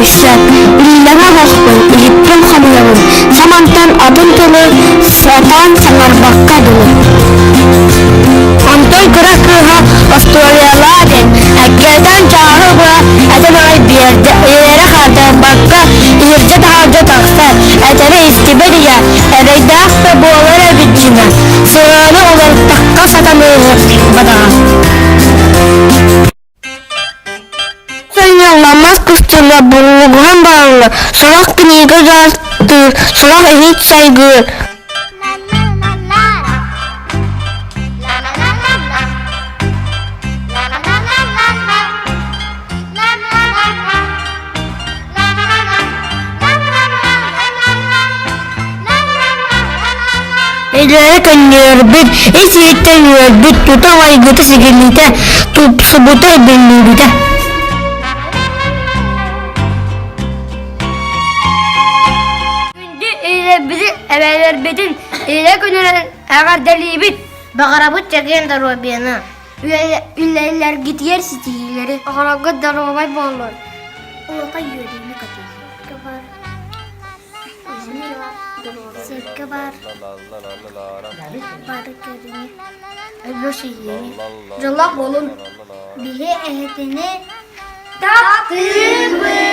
Сөп, иллэҥэ оһохпун, иһиппин хомуйабын, самантан атын тылы сатаан саҥарбакка дылы. Онтон кыра кыыһа остуоруйалаа диэн, эккирэтэн чааһы быһа этэн аҕай биэрдэ, ийэлэрэ хаайтарбакка иһирдьэ-таһырдьа тахсар, этэри истибэт ийэ, эрэйдээх да буолар эбит дьиҥэ, сыһыаны уларыттахха сатаныыһы бадаҕа. Сынньалламмас кыстыга буллугуһан бараллар, сорох кинигэ дьаастыыр, сорох иһит сайгыыр. Өйдөрө көнньүөрбүт, ис-иһиттэн үөрбүт, тута майгыта-сигилитэ, тупсубута биллибитэ. Күндү ийэлэрбитин, эбээлэрбитин Ийэ күнүнэн эҕэрдэлиибит! Баҕарабыт чэгиэн доруобуйаны! Үлэлэргитигэр ситиһиилэри, оҕолоргут доруобай буоллун! Улахан үөрүүнү көтүүнү. Сиргэ баар бары көрүҥү өлбөс ийэни Дьоллоох буолун! Биһи эһэтини таптыыбыт!